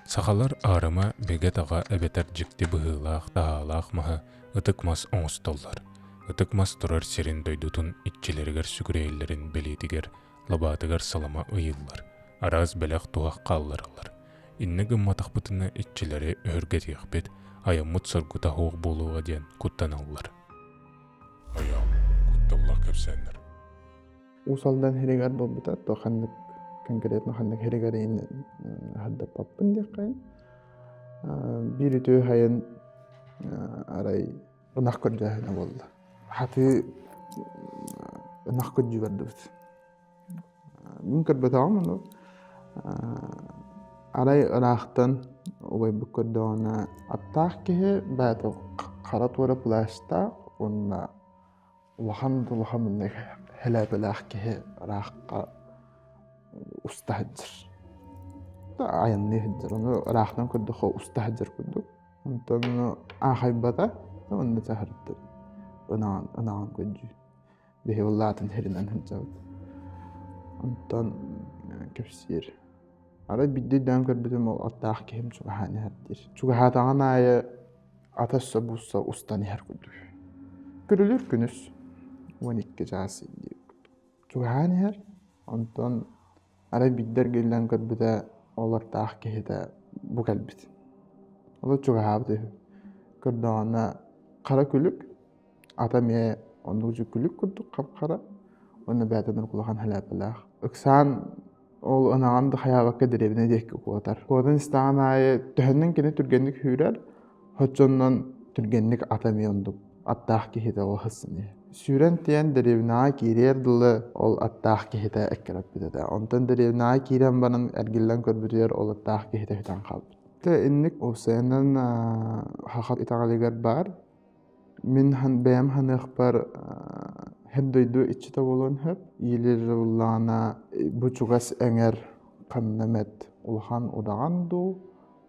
Сахалар аарыма бигэ-таҕа эбэтэр дьикти быһыылаах-таһаалаах маһы ытык мас оҥостоллор. Ытык мас турар сирин-дойдутун иччилэригэр сүгүрүйэллэрин бэлиэтигэр лабаатыгар салама ыйыыллар, араас бэлэх-туһах хааллараллар. Иннэ гымматахпытына иччилэри өһүргэтиэхпит, айаммыт соргута суох буолуоҕа диэн куттаналлар. Айаал, кутталлаах кэпсээннэр. Уус Алдан һиригэр буолбута, то ханнык конкретно ханнык һиригэр аһардаппаппын диэххэйин. Биир үтүө хайын арай ынах көрдөөһүнэ буолла. Хатыы ынах көрдүү бардыбыт. Мин көрбөтөҕүм ону. Арай ыраахтан убайбыт көрдөҕүнэ аттаах киһи бэйэтэ хара туора плащтаах уонна улахан да улахан маннык һэлээпэлээх киһи ыраахха уста сылдьар. Айанныы сылдьар. Ону ыраахтан көрдөххө уста сылдьар курдук. Онтон аахайбата онно саһарда ынаҕын ынаҕын көрдүү. Биһи улаатын сиринэн сылдьабыт. Онтон кэпсиир. Арай биирдэ өйдөөн көрбүтүм ол аттаах киһим чугаһаан иһэр диир. Чугаһаатаҕын аайы ата өссө буусса устан иһэр курдук. Күрүлүүр күнүс 12 чаас диир Чугаһаан иһэр, онтон арай биирдэ эргиллэн көрбүтэ ол аттаах киһитэ бу кэлбит. Ол чугаһаабыт үһү. Көрдөҕүнэ хара күлүк, ата эмиэ оннук дьүккүлүк курдук хап-хара уонна бэйэтэ улахан һэлээпэлээх. Ыксаан ол ынаҕын да хайаабакка дэриэбинэ диэки куотар. Куотан истэҕин аайы төһөннөн кини түргэнник сүүрэр, Оччонон түргэнник ата эмиэ оннук аттаах киһитэ ол сылдьан иһэр. Сүүрэн тиийэн дэриэбинэҕэ киириэр дылы ол аттаах киһитэ эккирэппит этэ. Онтон дэриэбинэҕэ киирэн баран эргиллэн көрбүтүгэр ол аттаах киһитэ сүтэн хаалбыт. Дьэ инник уопсайынан саха итэҕэлигэр баар. Мин бэйэм саныахпар һэр дойду иччитэ буолуон сөп. Иилэр бу чугас эҥэр ханна эмэт улахан удаҕан дуу,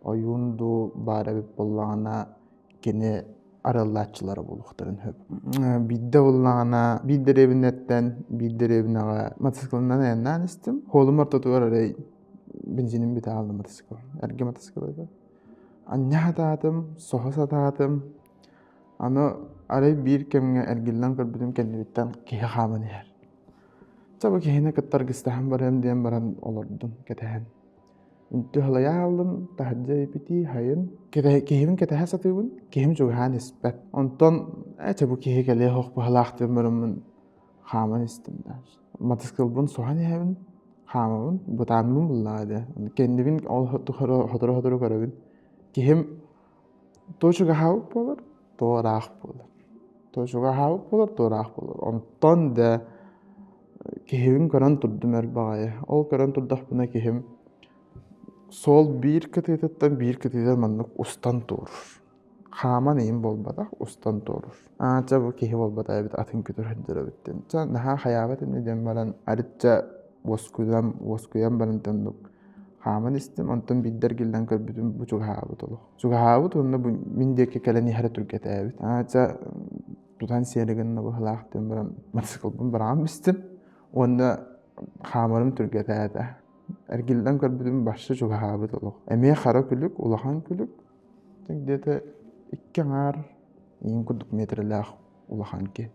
ойуун дуу баар эбит буоллаҕына кини арыаллааччылара буолуохтарын сөп. Биирдэ буоллаҕына биир дэриэбинэттэн биир дэриэбинэҕэ мотоциклынан айаннаан истим. Суолум ортотугар арай бензиним бүтэ хаалла мотоцикл. Эргэ мотоцикл этэ. Анньа сатаатым, соһо сатаатым. Аны арай биир кэмҥэ эргиллэн көрбүтүм кэннибиттэн киһи хааман иһэр. Чэ бу киһини кытта аргыстаһан барыам диэн баран олордум кэтэһэн. Үнтү халайа хааллым, таһырдьа ипитии, хайын. Киһибин кэтэһэ сатыыбын, киһим чугаһаан испэт. Онтон ээ чэ бу киһи кэлиэ суох быһалаах диэн бараммын хааман истим да. Матыскылбын соһон иһэбин, хаамабын, бытааммын буллаҕа дии. Кэннибин ол сотору-сотору көрөбүн. Киһим то чугаһаабыт буолар, то ыраах буолар. То чугаһаабыт буолар, то ыраах буолар. Онтон да киһибин көрөн турдум өр баҕайы. Ол көрөн турдахпына киһим суол биир кытыытыттан биир кытыыта маннык устан турур. Хааман иһин буолбатах, устан турур. Аа, чэ бу киһи буолбатах эбит, атын көтөр сылдьар эбит диэн. Чэ наһаа хайаабат ини диэн баран, арыт чэ уоскуйан, уоскуйан баран оннук хааман истим. Онтон биирдэ эргиллэн көрбүтүм бу чугаһаабыт олох. Чугаһаабыт уонна бу мин диэки кэлэн иһэрэ түргэтээбит. Аа, чэ тутан сиэри гынна быһылаах диэн баран мотоциклбын быраҕан бистим уонна хаамарым түргэтээтэ. Эргиллэн көрбүтүм башы чугаһаабыт олох. Эмиэ хара күлүк, улахан күлүк. Где-то икки аҥаар иин курдук метрэлээх улахан киһи.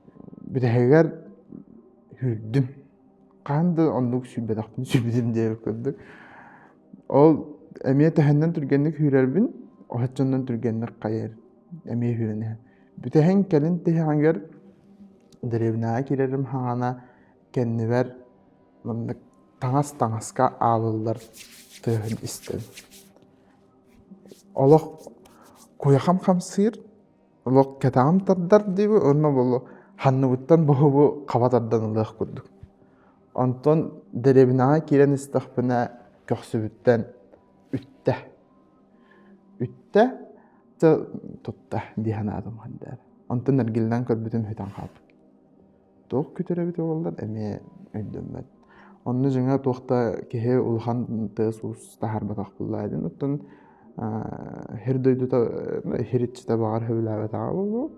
Бүтэһигэр сүүрдүм. Хаһан да оннук сүүрбэтэхпин сүүрбүтүм диэбит курдук. Ол эмиэ төһөннөн түргэнник сүүрэрбин, оччонон түргэнник хайар эмиэ сүүрэн иһэр. Бүтэһин кэлин тиһэҕигэр дэриэбинэҕэ киирэрим хаҕана кэннибэр маннык таҥас таҥаска аалыллар тыаһын истэбин. Олох куйахам хамсыыр, олох кэтэҕим тардар диэби уонна буолу ханныбыттан боһубу хаба тардан ылыах курдук. Онтон дэриэбинэҕэ киирэн истэхпинэ көхсүбүттэн үттэ. Үттэ, тутта дии санаатым ханна Онтон эргиллэн көрбүтүм сүтэн хаалбыт. Туох күтэр эбит буоллар эмиэ өйдөммөт. Онно дьиҥэ туох да киһи улахан тыас-уус таһаарбатах буоллаа диэн. Оттон сир дойдута сир иччитэ баҕар сөбүлээбэтэҕэ буолуо,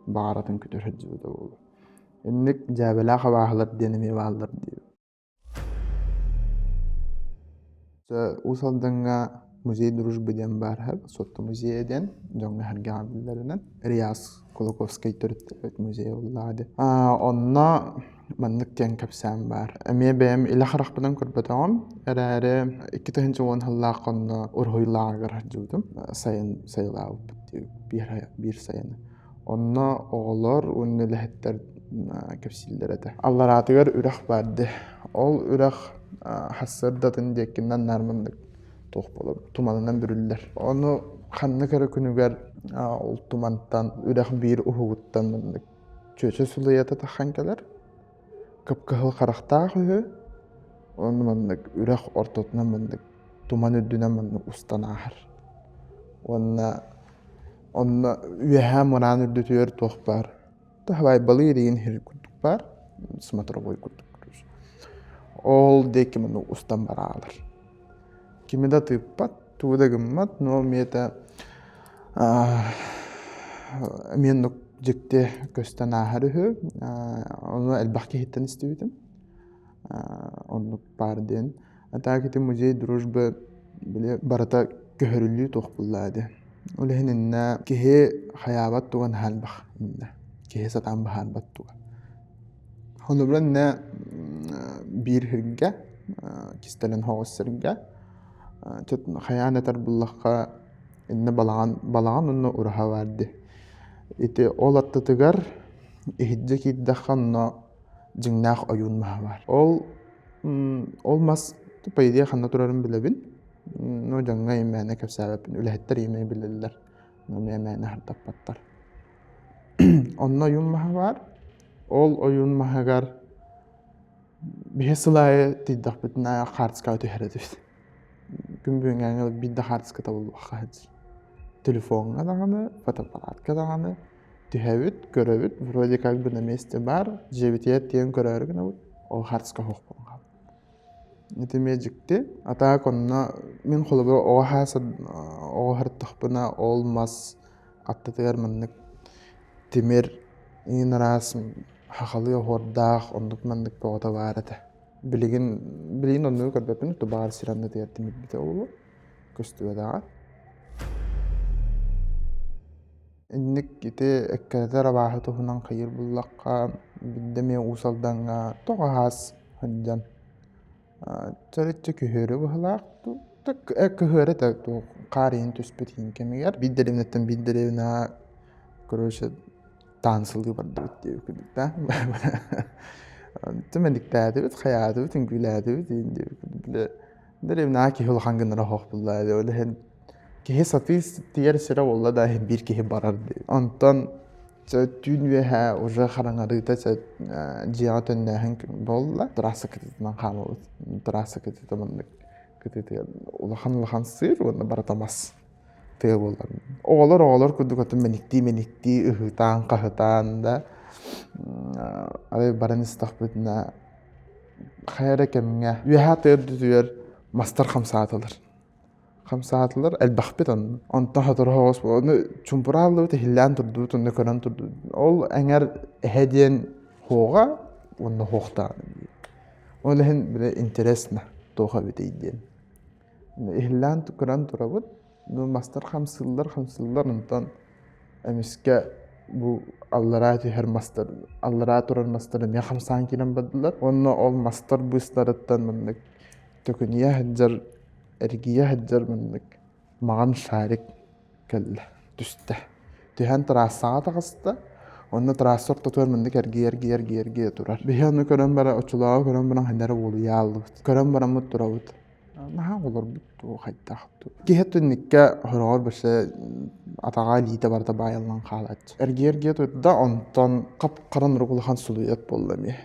баҕар атын күтэр сылдьыбыта буолуо. Инник дьээбэлээх абааһылар диэн эмиэ бааллар диибин. Уус Алдаҥҥа Музей дружбы диэн баар Суотту музейа диэн дьоҥҥо сэргэҕэ биллэринэн Риас Кулаковскай төрүттээбит музейа буоллаҕа дии. Онно маннык диэн кэпсээн баар. Эмиэ бэйэм илэ харахпынан көрбөтөҕүм эрээри 2010 сыллаах онно уруһуйлааҕыгар сылдьыбытым. Сайын сайылаабыппыт дии биир сайыны. Онно оҕолор уонна үлэһиттэр кэпсииллэр этэ. Аллараатыгар үрэх баар дии. Ол үрэх сарсыардатын диэкинэн наар маннык туох буолар туманынан бүрүллэр. Ону ханнык эрэ күнүгэр ол тумантан үрэх биир уһугуттан маннык чүөчэ сулуйата таххан кэлэр. Кып-кыһыл харахтаах үһү. Ону маннык үрэх ортотунан маннык туман үрдүнэн маннык устан ааһар. Уонна Онно үөһээ мыраан үрдүтүгэр туох баар таһыбайбалыы илигин иһэр курдук баар, смотровой курдук. Ол диэки муну устан бараалар. Кими да тыыппат, тугу да гыммат, но миэтэ эмиэ оннук дьикти көстөн ааһар үһү. Ону элбэх киһиттэн истибитим. Оннук баар диэн. А так ити музей дружбы били барыта көһөрүллүү туох буллаа диэн. Ол иһин иннэ киһи хайаабат туга наһаа элбэх иннэ. Киһи сатаан баһаарбат туга. Холобура иннэ биир сиргэ кистэлэн соҕус сиргэ хайаан этэр буллахха иннэ балаҕан балаҕан онно ураһа баар дии. Ити ол аттытыгар иһирдьэ киирдэххэ онно дьиҥнээх ойуун маһа баар. Ол Ол мас по идее ханна турарын билэбин. Но дьоҥҥо имээнэ кэпсээбэппин. Үлэһиттэр имэ билэллэр. Но мээнэ хардаппаттар. Онно ойуун маһа баар. Ол ойуун маһыгар биһи сыл аайы тиийдэхпитинэ хаартыскаҕа түһэр этибит. Күн бүгүҥҥэ биир да хаартыска табыллыбакка сылдьар. Телефоҥҥа даҕаны, фотоаппаратка даҕаны түһэбит, көрөбүт, вроде как бы на месте баар, дьиэбитигэр тиийэн көрөөрү гынабыт, ол хаартыска суох буолан хаалар. Ити эмиэ дьикти. А так онно мин холобура оҕо хаас оҕо сырыттахпына ол мас аттытыгар маннык тимир иин араас хахалыы оһуордаах оннук маннык бөҕөтө баар этэ. Билигин билигин оннугу көрбөппүн, тубаар сир аннытыгар тимирбитэ буолуо, көстүбэтэҕэ. Инник ити эккирэтэр абааһы туһунан хайыыр буллахха, биирдэ эмиэ Уус Алдаҥҥа тоҕо аһаас сылдьан төрүччү күһүөрү быһыылаах дуу, кыһыары этэ туох хаар иһин түспүт иһин кэмигэр биир дэриэбинэттэн биир дэриэбинэҕэ короче таансылыы бардыбыт диэбит да Түмэдиктээтибит, хайаатыбыт, үҥкүүлээтибит диэбит били дэриэбинэҕэ киһи улахан гынара суох буолла ол иһин Киһи сатыы тиийэр сирэ буолла да биир киһи барар дии. Онтон түүн үөһэ уже хараҥарыыта дьиэҕэ төннөөһүн буолла. Трасса кытыытынан хаамабыт. Трасса кытыыта маннык кытыытыгар улахан-улахан сыыр уонна барыта мас тыа буолар. Оҕолор оҕолор курдук атын мэниктии-мэниктии ыһыытаан-хаһытаан да арай баран истэхпитинэ хайа эрэ кэмҥэ үөһээ тыа үрдүтүгэр мастар хамсаатылар. Хамсаатылар, элбэхпит онно. Онтон сотору соҕус ону чумпурааллыбыт, иһиллээн турдубут, онно көрөн турдубут. Ол эҥэр эһэ диэн һуоҕа уонна һуохтаҕына диир. Ол иһин бile интересно туох эбитий диэн. Иһиллээн көрөн турабыт, ну мастар хамсыыллар, хамсыыллар, онтон эмискэ бу аллараа түһэр мастар, аллараа турар мастар эмиэ хамсаан киирэн бардылар. Уонна ол мастар быыстарыттан маннык төкүнүйэ сылдьар эргийэ сылдьар маннык маҕан шарик кэллэ түстэ түһэн трассаҕа таҕыста онно трасса ортотугар маннык эргийэ эргийэ эргийэ эргийэ турар биһи ону көрөн баран оччолооҕу көрөн баран ханна эрэ уолуйа ааллыбыт көрөн бараммыт турабыт наһаа олорбут дуу хайдах дуу киһи түннүккэ хороҕор бэсэ атаҕа илиитэ барыта баайыллан хаалааччы эргийэ эргийэ турда онтон хап-хара нурук улахан сулуйат буолла эмиэ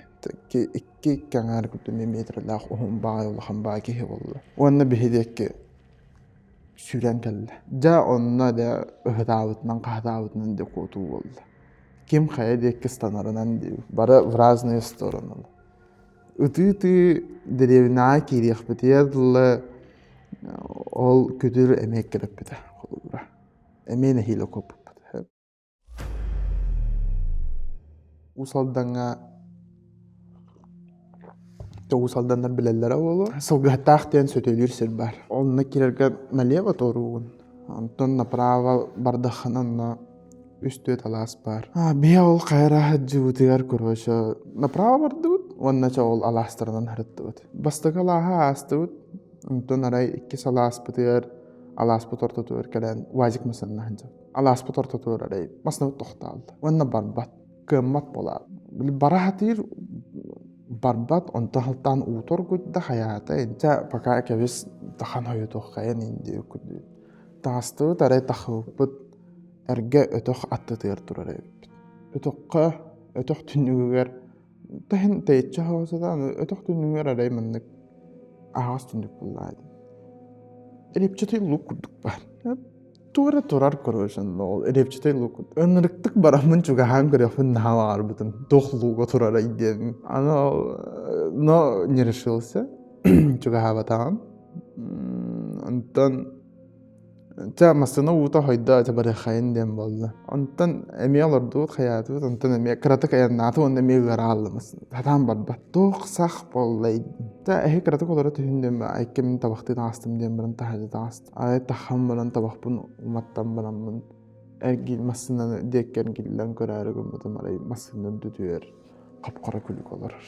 икки кэҥээр курдук миэтэрэлээх уһун баай улахан баай киһи буолла. Уонна биһи диэки сүүрэн кэллэ. Дьэ онно дэ ыһытаабытынан хаһытаабытынан дэ куотуу буолла. Ким хайа диэки ыстанарынан дии бары в разные стороны. Ытыы-ытыы дэриэбинэҕэ киириэхпитигэр дылы ол күтүр эмиэ эккирэппитэ холобура. Эмиэ нэһиилэ куоппуппут. Уус Алдаҥҥа Уус Алданнар билэллэрэ буолуо. Сылгыһыттаах диэн сөтүөлүүр сир баар. Онно киирэргэ налево туоруугун. Онтон направо бардаххына онно үс-түөрт алаас баар. Биһи ол хайа сылдьыбытыгар короче направо бардыбыт уонна чэ ол алаастарынан сырыттыбыт. Бастакы алааһы аастыбыт. Онтон арай иккис алааспытыгар алааспыт ортотугар кэлэн УАЗик массыынанан сылдьабыт. Алааспыт ортотугар арай массыынабыт тохтоолло уонна барбат, кыаммат буолаат. Били бара сатыыр барбат, онтон халтаан уута оргуйда хайаата инчэ пока кэбис тахан хойутуоххайын индии курдук. Таҥастыбыт арай тахыбыппыт эргэ өтөх аттытыгар турар эбиппит. Өтөххө өтөх түннүгүгэр таһын тэйиччи хаҕысатаан өтөх түннүгэр арай маннык аһаҕас түннүк буллаа дии. Репчатый лук курдук баар. Туора турар короче ол репчатый лук ынырыктык бараммын чугаһаан көрүөхпүн наһаа баҕарбытым. Туох лууга турарай диэн. Аны но не решился. Чугаһаабатаҕым. Онтон Чэ, массыына уута хойдо, чэ барыаххайын диэн буолла. Онтон эмиэ олордубут, хайаатыбыт, онтон эмиэ кыратык айаннаатым уонна эмиэ ыарааллым. Сатаан барбат. Туох сах буоллай? Чэ, эһи кыратык олоро түһүн диэн икки табахтыы таҕыстым диэн баран таһырдьа таҕыстым. Арай таххан баран табахпын уматтан бараммын эргил массыынаны диэкки эргиллэн көрөөрү гыммытым арай массыына үрдүтүгэр хап-хара күлүк олорор.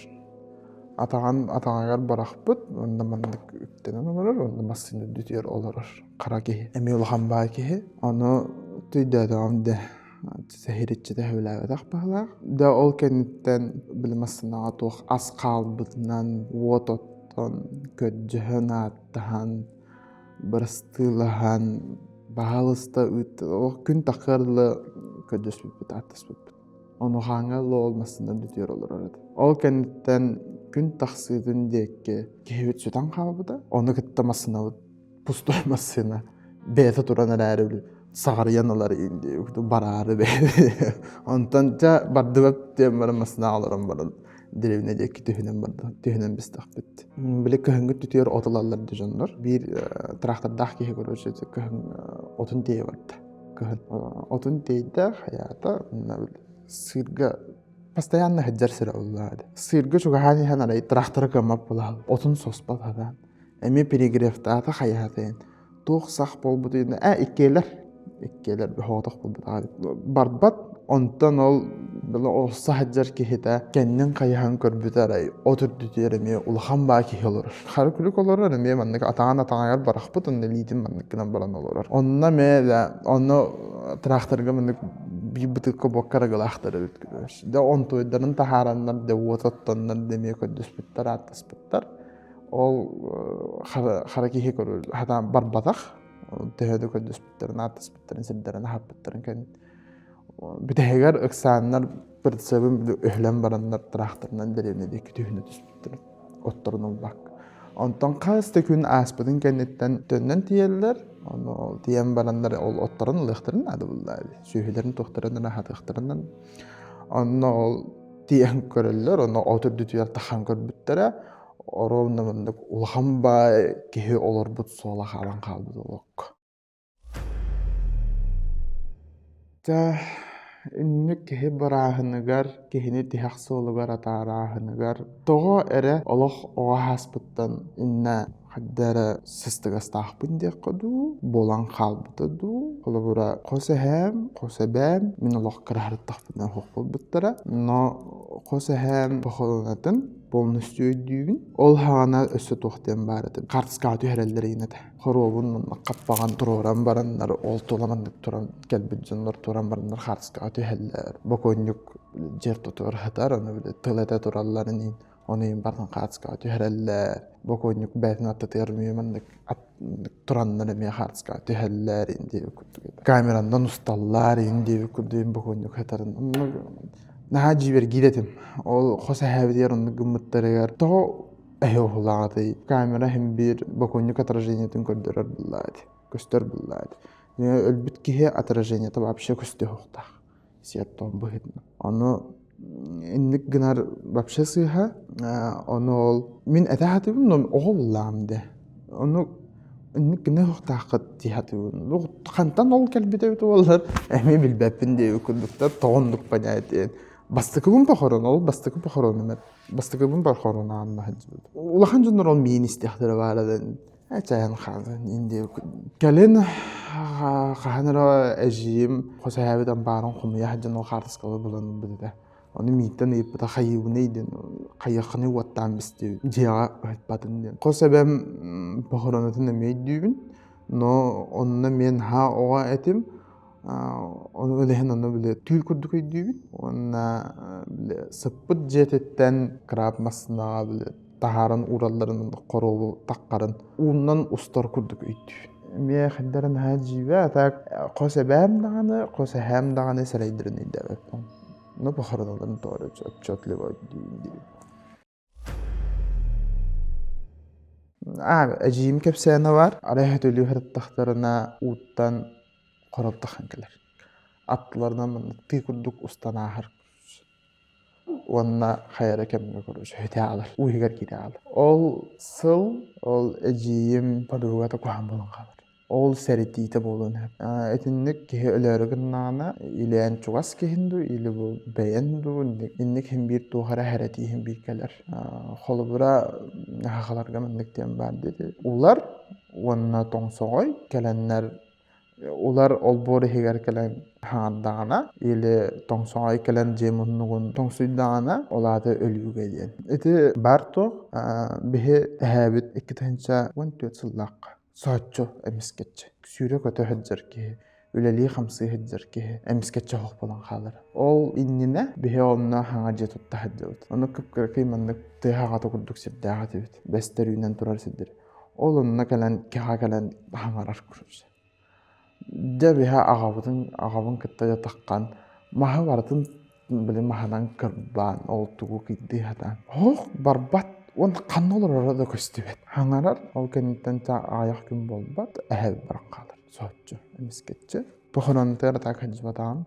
Атаҕын атаҕыгар бырахпыт уонна маннык үктэнэн олорор уонна массыына үрдүтүгэр олорор хара киһи. Эмиэ улахан баай киһи. Ону өйдөөтөҕүм да сэһириччитэ сөбүлээбэтэх быһыылаах. Да ол кэнниттэн били массыынаҕа туох ас хаалбытынан уот оттон, көрдьөһөн, ааттаһан, бырастыылаһан, баһаалыста ыытты. Ол күн таххыар дылы көрдөспүппүт, ааттаспыппыт. Онуһааҥҥа ол массыынан бүтүөр олорор этэ. Ол кэнниттэн күн тахсыытын диэки киһибит сүтэн хаалбыта. Ону кытта массыынабыт пустой массыына бэйэтэ туран эрээри саҕарыйан ылар бараары бэйэтэ. Онтон дьэ бардыбат диэн баран массыынаҕа олорон баран деревня диэки түһүнэн барда түһүнэн бистэхпит. Били кыһыҥҥы түтүөр от ылаллар дьоннор. Биир трактордаах киһи короче кыһын отун тиэйэ барда. Кыһын отун тиэйдэ, хайаата, сыырга постоянно сылдьар сирэ уллаа Сыырга чугаһаан иһэн арай трактора кыаммат буолаал, отун соспот хатаан. Эмиэ перегревтаата хайаатайын. Туох сах буолбутун ээ иккиэлэр иккиэлэр соҕотох буолбут барбат онтон ол олсо сылдьар киһитэ кэннин хайыһан көрбүтэ арай от үрдүтүгэр эмиэ улахан баа киһи олорор. Хара күлүк олорор эмиэ маннык атаҕын атаҕыгар барахпыт онно илиитин маннык гынан баран олорор. Онно эмиэ да онно тракторга маннык биир бытыыкка буокка арыгылаахтар эбит Дэ онтуойдарын таһаараннар да уот оттоннор да эмиэ көрдөспүттэр ааттаспыттар. Ол хара киһи көрөр хатаан барбатах. Төһө да көрдөспүттэрин ааттаспыттарын сирдэрин аһаппыттарын кэннин бүтэһигэр ыксааннар прицебин өһүлэн бараннар тракторынан дэриэбинэ диэки түһүнэ түспүттэр отторун ылбакка. Онтон хас да күн ааспытын кэнниттэн төннөн тиийэллэр. Ону тиийэн бараннар ол отторун ылыахтарын наада булла сүөһүлэрин туохтарын аһатыахтарынан. Онно ол тиийэн көрөллөр, онно от үрдүтүгэр тахан көрбүттэрэ оруобуна маннык улахан баай киһи олорбут суола хаалан хаалбыт олоххо. Дьэ, инник киһи бырааһыныгар, киһини тиһэх суолугар атаарааһыныгар тоҕо эрэ олох оҕо ааспыттан иннэ хайда эрэ сыстыгастаахпын диэххэ дуу, буолан хаалбыта дуу. Холобура, хос эһээм, хос эбээм мин олох кыраһарыттахпына суох буолбуттара. Но хос эһээм похоронатын полностью өйдүүбүн. Ол саҕана өссө туох диэн баар этэ. Хаартыскаҕа түһэрэллэр иһин этэ. Хоруобун манна хаппаҕан туруоран бараннар, ол тула маннык туран кэлбит дьоннор туран бараннар хаартыскаҕа түһэллэр. Бокуонньук дьиэр тутуор сытар, ону били тыл этэ туралларын иһин, ону иһин барытын хаартыскаҕа түһэрэллэр. Бокуонньук бэйэтин аттытыгар эмиэ маннык тураннар эмиэ хаартыскаҕа түһэллэр иһин диэбит курдук. Камеранан усталлар иһин диэбит курдук иһин бокуонньук сытарын. Наһаа дьиибэргиир этим. Ол хос эһээбитигэр оннук гыммыттарыгар тоҕо эһи уһулаҕытый камера иһин биир бокуонньук отражениетын көрдөрөр буллаат көстөр буллаат өлбүт киһи отражениета вообще көстүө суохтаах сиэттон быһыытынан ону инник гынар вообще сыыһа ону ол мин этэ сатыыбын но оҕо буллаҕым дэ ону инник гына суохтааххыт дии сатыыбын хантан ол кэлбит эбит буоллар эмиэ билбэппин диэбит курдуктар тоҕо оннук понятие. Бастакыбын похорон, ол бастакы похороным бастакыбын похорон аанна сылдьыбыт. Улахан дьоннор ол миин истиэхтэрэ баара да чайан хаалан инди кэлин хаһан эрэ эдьиийим хос эһээбит ампаарын хомуйа сылдьан ол хаартыскалары булан ылбыт этэ. Ону мииттэн ыйыппыта хайыыбыный диэн хайыаххыный уоттаан бистибит дьиэҕэ ыһыппатын диэн. Хос эбэм похоронатын эмиэ өйдүүбүн, но онно мен ха оҕо этим Ону үлэһин онно били түүл курдук өйдүүбүт уонна били сыппыт дьиэтиттэн краб массыынаҕа били таһааран ууралларын хоруобу таххарын ууннан устар курдук өйдүүбүн. Эмиэ хайдара наһаа дьиибэ, а так хос эбээм даҕаны, хос эһээм даҕаны сэрэйдэрин өйдөөбөппүн. Ну похороналарын тоҕо отчетливо өйдүүбүн диибин. Аа, эдьиийим кэпсээнэ баар. Арай сөтөлүү сырыттахтарына ууттан хороптахан кэлэр. Аттыларынан маннык тыы курдук устан ааһар уонна хайа эрэ кэмҥэ короче сөтө аалар, уу иһигэр киирэ аалар. Ол сыл ол эдьиийим подругата куһаҕан буолан хаалар. Ол сэрэтиитэ буолуон сөп. Итинник киһи өлөөрү гыннаҕына, илээн чугас киһин дуу, или бу бэйэн дуу, инник иһин биир туох эрэ сэрэтии иһин биир кэлэр. Холобура, сахаларга маннык диэн баар диэти. Улар уонна тоҥсоҕой кэлэннэр улар олбуор иһигэр кэлэн хаҥардаҕына, или тоҥсоҕой кэлэн дьиэ муннугун тоҥсуйдаҕына, ол аата өлүүгэ диэн. Ити баар туох, биһи эһээбит 2014 сыллаахха Соһуччу эмискэччи сүүрэ-көтө сылдьар киһи, үлэлии-хамсыы сылдьар киһи эмискэччи оһох буолан хаалар. Ол иннинэ биһи онно хаҥа дьиэ тутта сылдьабыт. Ону кып-кыракый маннык тыа хаҕата курдук сирдээх этибит. Бэстэр үүнэн турар сирдэр. Ол онно кэлэн кэҕэ кэлэн хаҥарар короче. Дьэ биһи аҕабытын аҕабын кытта дьэ таххан маһы барытын били маһынан кырбаан ол тугу кыйдыы сатаан оһох барбат уонна ханна олороро да көстүбэт хаҥарар ол кэнниттэн аҕыйах күн буолбат эһэ баран хаалар соһуччу эмискэччи похоронтыгар так сылдьыбатаҕым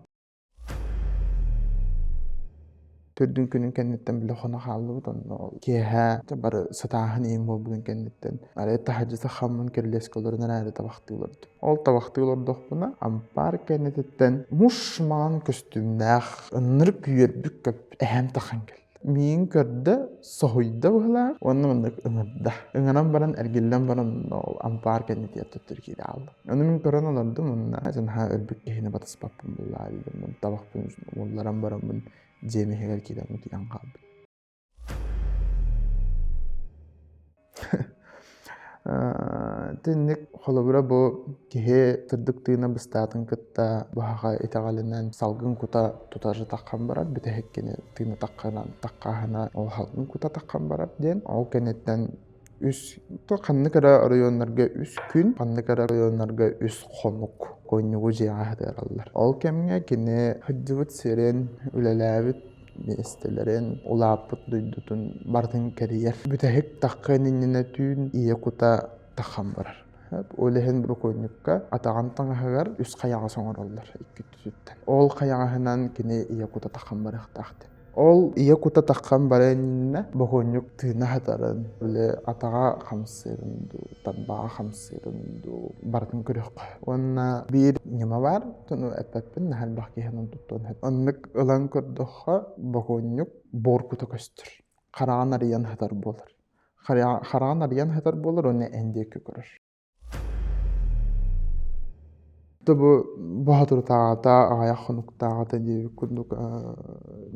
Төрдүн күнүн кэнниттэн били хоно хааллыбыт онно ол киэһэ бары сытааһын иһин буолбутун кэнниттэн арай таһырдьа тахаммын кирилиэскэ олорон эрээри табахтыы олордум. Ол табахтыы олордохпуна ампаар кэннититтэн муш маҥан көстүүмнээх ынырык үөрбүт көппүт эһэм тахан кэллэ. Миигин көрдө, соһуйда быһыылаах уонна маннык ыҥырда. Ыҥыран баран эргиллэн баран ол ампаар кэннитигэр төттөрү киирэ хаалла. Ону мин көрөн олордум уонна наһаа өлбүт киһини батыспаппын буллаа дии табахпын умулларан бараммын дьиэм иһигэр киирэн утуйан хаалбыт. Итинник холобура бу киһи сырдык тыына быстаатын кытта быһаҕа итэҕэлинэн салгын кута тутары таххан барар, бүтэһик кини тыына тахханан таххаһына ол салгын кута таххан барар диэн. Ол кэнниттэн үс ханнык эрэ оройуоннарга үс күн, ханнык эрэ оройуоннарга үс хонук куонньугу дьиэҕэ сытыараллар. Ол кэмҥэ кини сылдьыбыт сирин, үлэлээбит миэстэлэрин, улааппыт дойдутун барытын кэрийэр. Бүтэһик таххыан иннинэ түүн ийэ кута таххан барар. Ол иһин бокуонньукка атаҕын таҥаһыгар үс хайаҕас оҥороллор икки өттүттэн. Ол хайаҕаһынан кини ийэ кута таххан барыахтаах диэн. Ол ийэ кута таххан баран иннинэ бокуонньук тыына сытарын, били атаҕа хамсыырын дуу, тарбаҕа хамсыырын дуу барытын көрүөххэ. Уонна биир ньыма баар, ону эппэппин, наһаа элбэх киһи онон туттуон сөп. Оннук ылан көрдөххө, бокуонньук буор кута көстөр. Хараҕын арыйан сытар буолар. Хараҕын арыйан сытар буолар уонна эн диэки көрөр. Бу боотурутааҕыта, аҕыйах хонуктааҕыта диэбит курдук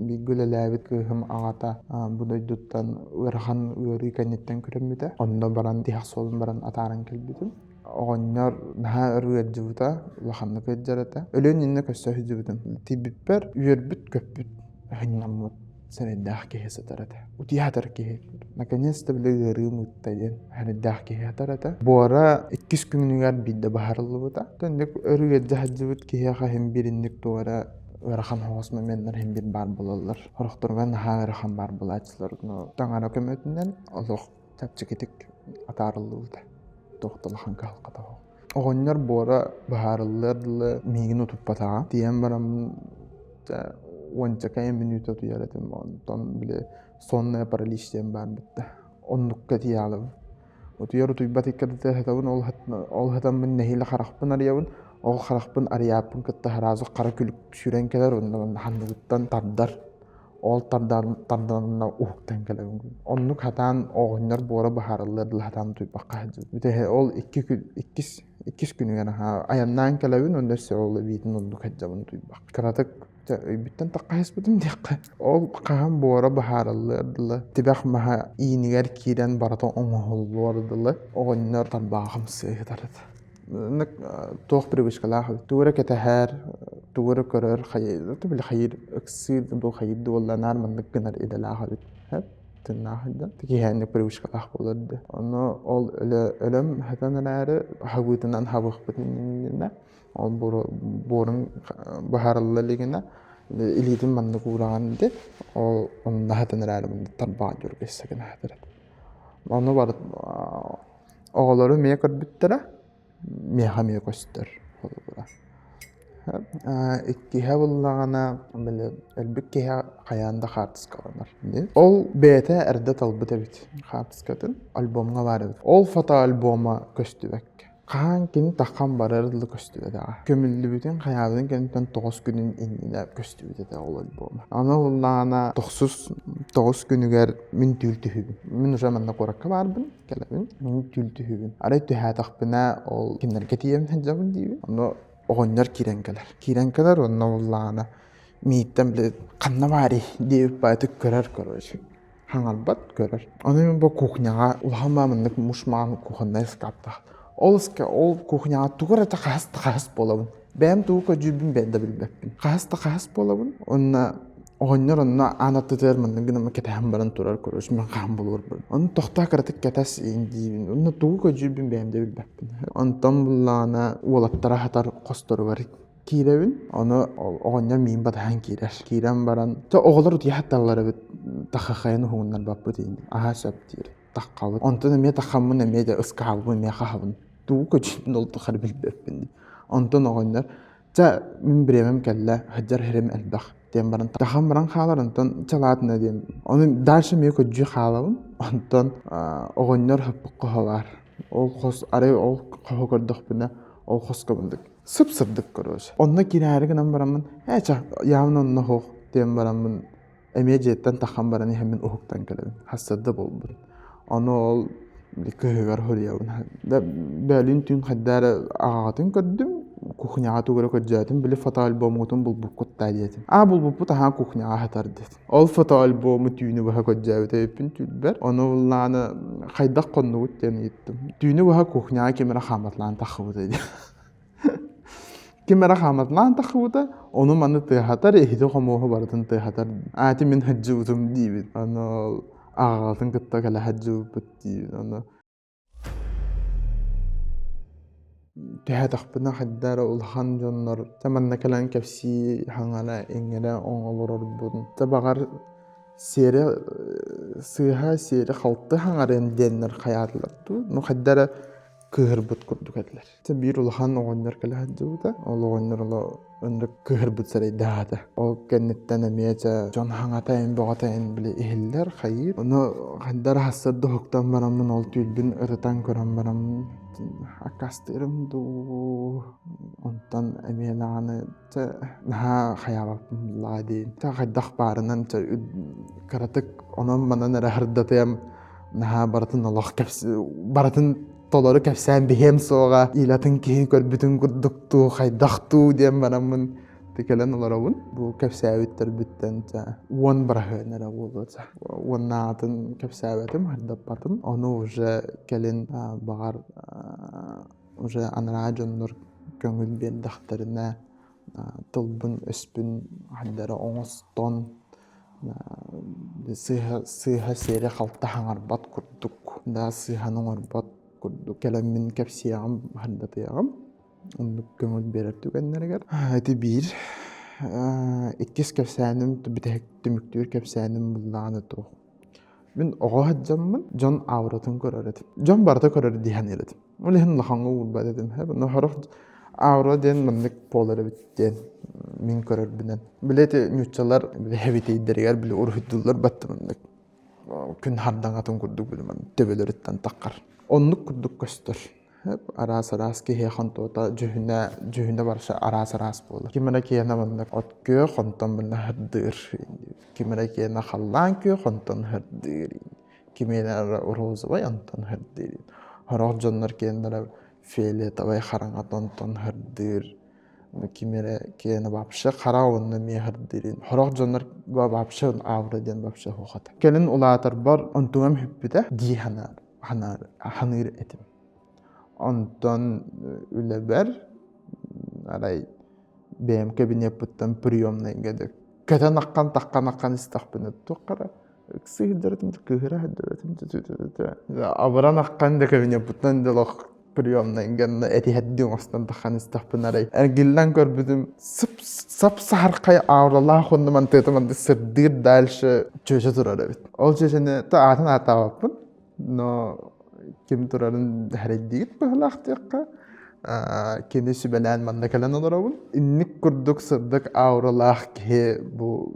бииргэ үлэлээбит кыыһым аҕата бу дойдуттан ыарахан ыарыы кэнниттэн күрэммитэ. Онно баран тиһэх суолун баран атааран кэлбитим. Оҕонньор наһаа өр ыалдьыбыта, улаханнык ыалдьар этэ. Өлүөн иннинэ көрсө сылдьыбытым. Тиийбиппэр үөрбүт-көппүт, ынньаммыт сэрэйдээх киһи сытар этэ. Утуйа сытар киһи. Наконец-то били ыарыым ыытта диэн сэрэйдээх киһи сытар этэ. Буора иккис күнүгэр биирдэ баһарыллыбыта. Төннүк өр ыалдьа сылдьыбыт киһиэхэ иһин бииринник туох эрэ ыарахан соҕус моменнар иһин биир баар буолаллар. Сорохторугар наһаа ыарахан баар буолааччылар. Но таҥара көмөтүнэн олох чэпчэкитик атаарыллыбыта. Туох да улахан кыһалҕата суох. Оҕонньор буора быһаарыллыар дылы миигин утуппатаҕа. Тиийэн баран уонча мүнүүтэ утуйар этим. Онтон били сонная паралич диэн баар бытта. Оннукка тиийэ Утуйар утуйбат иккэрдитэ сытабын, ол ол сытаммын нэһиилэ харахпын арыйабын. Ол харахпын арыйааппын кытта сразу хара күлүк сүүрэн кэлэр уонна ханныгыттан тардар. Ол тарданна уһуктан кэлэбин. Оннук хатаан оҕонньор буора быһаарыллар дылы хатаан утуйбакка сылдьыбыт. Бүтэһи ол икки күн иккис иккис күнүгэр аһаа айаннаан кэлэбин уонна өссө ол эбиитин оннук сылдьабын утуйбак. Кыратык өйбүттэн таххаһыспытым диэххэ. Ол хаһан буора быһаарыллыар дылы, тибэх маһа иинигэр киирэн барыта оҥоһуллуор дылы оҕонньор тарбааҕым сыыһытар этэ. Туох привычкалаах эбит, тугу эрэ кэтэһэр, тугу эрэ көрөр, били хайыыр ыксыыр дуу хайыыр дуу буолла наар маннык гынар идэлээх эбит. Тыыннаах да киһиэнник привычкалаах буолар да. Ону ол өлөм хатан эрээри хабыытынан хабыахпытын иннинэ ол буорун быһаарылла илигинэ илиитин маннык уураҕын ди ол онно хатан эрээри маннык тарбаҕа дьүргэссе гына хатар. Ону барыт Оҕолору эмиэ көрбүттэрэ, миэхэ эмиэ көстөр холобура. Иккиһэ буллаҕына, били өлбүт киһи хайаан да хаартыскаланар. Ол бэйэтэ эрдэ талбыт эбит хаартыскатын, альбомҥа баар эбит. Ол фотоальбома көстүбэккэ. Хаһан кини таххан барар дылы көстүбэтэҕэ. Көмүллүбүтүн хайаабытын кэнниттэн тоҕус күнүн иннинэ көстүбүт этэ ол альбома. Аны буллаҕына тохсус тоҕус күнүгэр мин түүл түһүбүн. Мин уже манна куоракка баарбын. Кэлэбин, мин түүл түһүүбүн. Арай түһээтэхпинэ ол кинилэргэ тиийэбин сылдьабын диибин. Онно оҕонньор киирэн кэлэр. Киирэн кэлэр уонна буллаҕына мииттэн били ханна баарый диэбит баайытык көрөр короче. Хаҥарбат көрөр. Ону мин бу кухняҕа улахан маамыннык муш маҕан кухоннай ыскааптаах. Ол ол кухняҕа тугу эрэ хаһыс да хаһыс буолабын. Бэйэм тугу көрдүүрбүн бэйэм да билбэппин. Хаһыс да хаһыс буолабын. Уонна оҕонньор онно аан аттытыгар маннык гынан кэтэһэн баран турар короче мин хаһан булуорбун. Ону тохтоо кыратык кэтэс диибин. Онно тугу көрдүүрбүн бэйэм да билбэппин. Онтон буллаҕына уолаттара хатар хосторугар киирэбин. Ону оҕонньор миин батаһан киирэр. Киирэн баран, оҕолор утуйа сатталлар эбит тахахайын уһугуннарбаппыт иин. Аһаа сөп диир. Таххабыт. Онтон эмиэ таххаммын эмиэ да ыскаабын эмиэ хаһабын. Тугу көчүтүн ол тухары билбэппин дии. Онтон оҕонньор чэ мин бириэмэм кэллэ, сылдьар сирим элбэх диэн баран тахан баран хаалар, онтон чалаатына диэн. Ону дальше эмиэ көдьүү хаалабын. Онтон оҕонньор хаппыт хоһо баар. Ол хос арай ол хоһу көрдөхпүнэ ол хоско мындык сып-сырдык короче. Онно кирээри гынан бараммын, ээ ча, явно онно хоох диэн бараммын Эмиэ дьиэттэн таххан баран иһэммин уһуктан кэлэбин. Хассарда буолбут. Ону ол кыһыгар суруйабын. Бөөлүүн түүн хайда эрэ аҕаҕытын көрдүм, кухняҕа тугу эрэ көрдөөтүм, били фотоальбомҥутун булбуккут даа диэтим. Аа булбуппут аһаа кухняҕа сытар диэтим. Ол фотоальбому түүнү быһа көрдөөбүт эбиппин түүнбэр. Ону буллааны хайдах хоннугут диэн ыйыттым. Түүнү быһа кухняҕа ким эрэ хааматалаан таххыбыта диэн. Ким эрэ хааматалаан таххыбыта, ону-маны тыаһатар, иһити-хомуоһу барытын тыаһатар. Аати мин сылдьыбытым диибит. Ону аҕаҕытын кытта кэлэ сылдьыбыппыт диибит. Ону түһээтэхпинэ хайда эрэ улахан дьоннор дьэ манна кэлэн кэпсии хаҥара иҥэрэ оҥолорорбун. Дьэ баҕар сиэри сыыһа сиэри-халты хаҥарыам диэннэр хайаатылар дуу. Ну хайда эрэ кыыһырбыт курдук этилэр. Чэ биир улахан оҕонньор кэлэ сылдьыбыта. Ол оҕонньор оло ынырык кыыһырбыт сэрэйдээх этэ. Ол кэнниттэн эмиэ чэ дьон хаҥата эн бөҕөтө эн били иһиллэр хайыыр. Ону хайда эрэ сарсыарда уһуктан бараммын ол түүлбүн ырытан көрөн бараммын аккаастыырым дуу. Онтон эмиэ даҕаны чэ наһаа хайаабаппын буллаҕа диин. Чэ хайдах баарынан чэ кыратык онон-манан эрэ ырдатыам наһаа барытын олох кэпс барытын толору кэпсээн биһиэм суоҕа илатын киһи көрбүтүн курдук туу хайдах туу диэн бараммын кэлэн олоробун бу кэпсээбиттэрбиттэн чэ уон быраһыан эрэ буолуо чэ уоннаатын кэпсээбэтим ырдаппатым ону уже кэлин баҕар уже анараа дьоннор көҥүл биэрдэхтэринэ тылбын-өспүн хайдары оҥостон сыыһа сыыһа сиэри-халты хаҥарбат курдук да сыыһаны оҥорбот курдук кэлэммин кэпсиэҕим хардатыаҕым оннук көҥүл биэрэр түгэннэригэр ити биир иккис кэпсээним бүтэһик түмүктүүр кэпсээним буллаҕына туох мин оҕо сылдьаммын дьон ауратын көрөр этим дьон барыта көрөр дии саныыр этим Ол иһин улахаҥҥа уурбат этим. Но сорох аура диэн маннык буолар эбит диэн мин көрөрбүнэн. Били ити нууччалар били эбитийдэригэр били уруһуйдууллар батта маннык күн хардаҥатын курдук били маннык төбөлөрүттэн таххар. Оннук курдук көстөр. Араас-араас киһиэхэ онтуота дьүһүнэ дьүһүнэ барыта араас-араас буолар. Ким эрэ киэнэ маннык от күөх, онтон мунна һырдыыр. Ким эрэ киэнэ халлаан күөх, онтон һырдыыр. Ким эрэ розовай, онтон һырдыыр. Сорох дьоннор киэннэрэ фиолетовай хараҥата онтон һырдыыр. Ким эрэ киэнэ вообще хара уонна эмиэ һырдыыр. Сорох дьоннор вообще аура диэн вообще суох этэ. Кэлин улаатарбар онтугам сүппүтэ дии санаар саныыр этим. Онтон үлэбэр арай бэйэм кабинеппыттан приемнайга да көтөн аххан таххан аххан истэхпинэ туох эрэ ыксыы сылдьар кыыһыра сылдьар абыран аххан да кабинеппыттан да олох приемнайга этиһэрдии оҥостон таххан истэхпинэ арай эргиллэн көрбүтүм сып сап саһархай ауралаах уонна мантыата маннык сырдыыр дальше чүөчэ турар эбит. Ол чүөчэни аатын ааттаабаппын но ким турарын сэрэйдиигит быһыылаах диэххэ кини сүбэлээн манна кэлэн олоробун. Инник курдук сырдык ауралаах киһи бу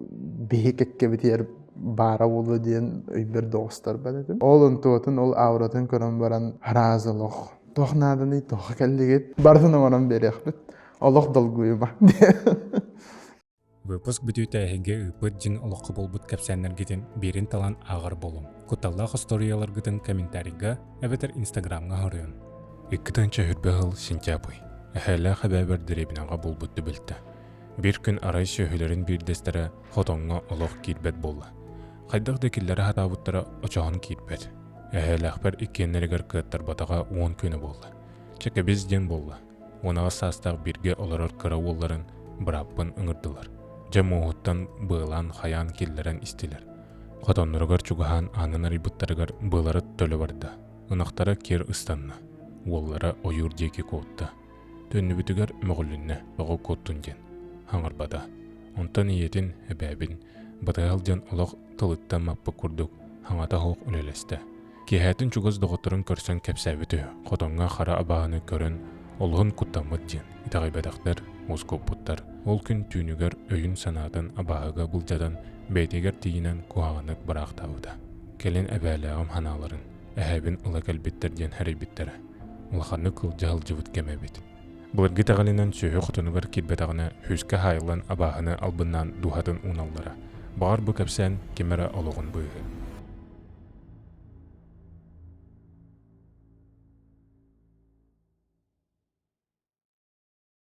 биһи кэккэбитигэр баара буолуо диэн өйбөр да оҕустарбат этим. Ол онтуотун, ол ауратын көрөн баран араас олох туох нааданый, туохха кэллигит? Барытын оҥорон биэриэхпит. Олох долгуйума. Выпуск бүтүүтэ эһиги ыыппыт дьиҥ олоххо буолбут кэпсээннэргитин биирин талан ааҕар буолуҥ. Кутталлаах остуоруйаларгытын комментарийга эбэтэр инстаграмҥа хоруйун. 2020 сыл сентябрь. Эһээлээх эбээбэр дэриэбинэҕэ буолбут түбэлтэ. Биир күн арай сүөһүлэрин биирдэстэрэ хотоҥҥо олох киирбэт буолла. Хайдах да киллэрэ сатаабыттара очоһон киирбэт. Эһээлээхпэр иккиэннэригэр кыаттарбатаҕа 10 күнэ буолла. Чэ кэбис диэн буолла. 18 саастаах бииргэ олорор кыра уолларын бырааппын ыҥырдылар. Дьэ муоһуттан быалаан хайаан киллэрэн истилэр. Хотонноругар чугаһаан аанын арыйбыттарыгар быалара төлө барда. Ынахтара киэр ыстанна. Уоллара ойуур диэки куотта. Төннүбүтүгэр мөҕүлүннэ, тоҕо куоттун диэн. Хаҥырбата. Онтон ийэтин, эбээбин батыһа сылдьан олох тылыттан маппыт курдук хаҥата суох үлэлэстэ. Киэһээтин чугас доҕотторун көрсөн кэпсээбит үһү, хотоҥҥо хара абааһыны көрөн олуһун куттаммыт диэн итэҕэйбэтэхтэр, уоскуппуттар. Ол күн түүнүгэр өйүн-санаатын абааһыга былдьатан бэйэтигэр тиийинэн куһаҕаннык быраахтаабыта. Кэлин эбээлээҕим санааларын, эһээбин ыла кэлбиттэр диэн сэрэйбиттэрэ. Улаханнык кылдьа сылдьыбыт кэмэ эбит. Былыргы итэҕэлинэн сүөһү хотонугар киирбэтэҕинэ сүүскэ хаайыллан абааһыны албыннаан дууһатын ууналлара. Баҕар бу кэпсээн ким эрэ олоҕун быыһыа.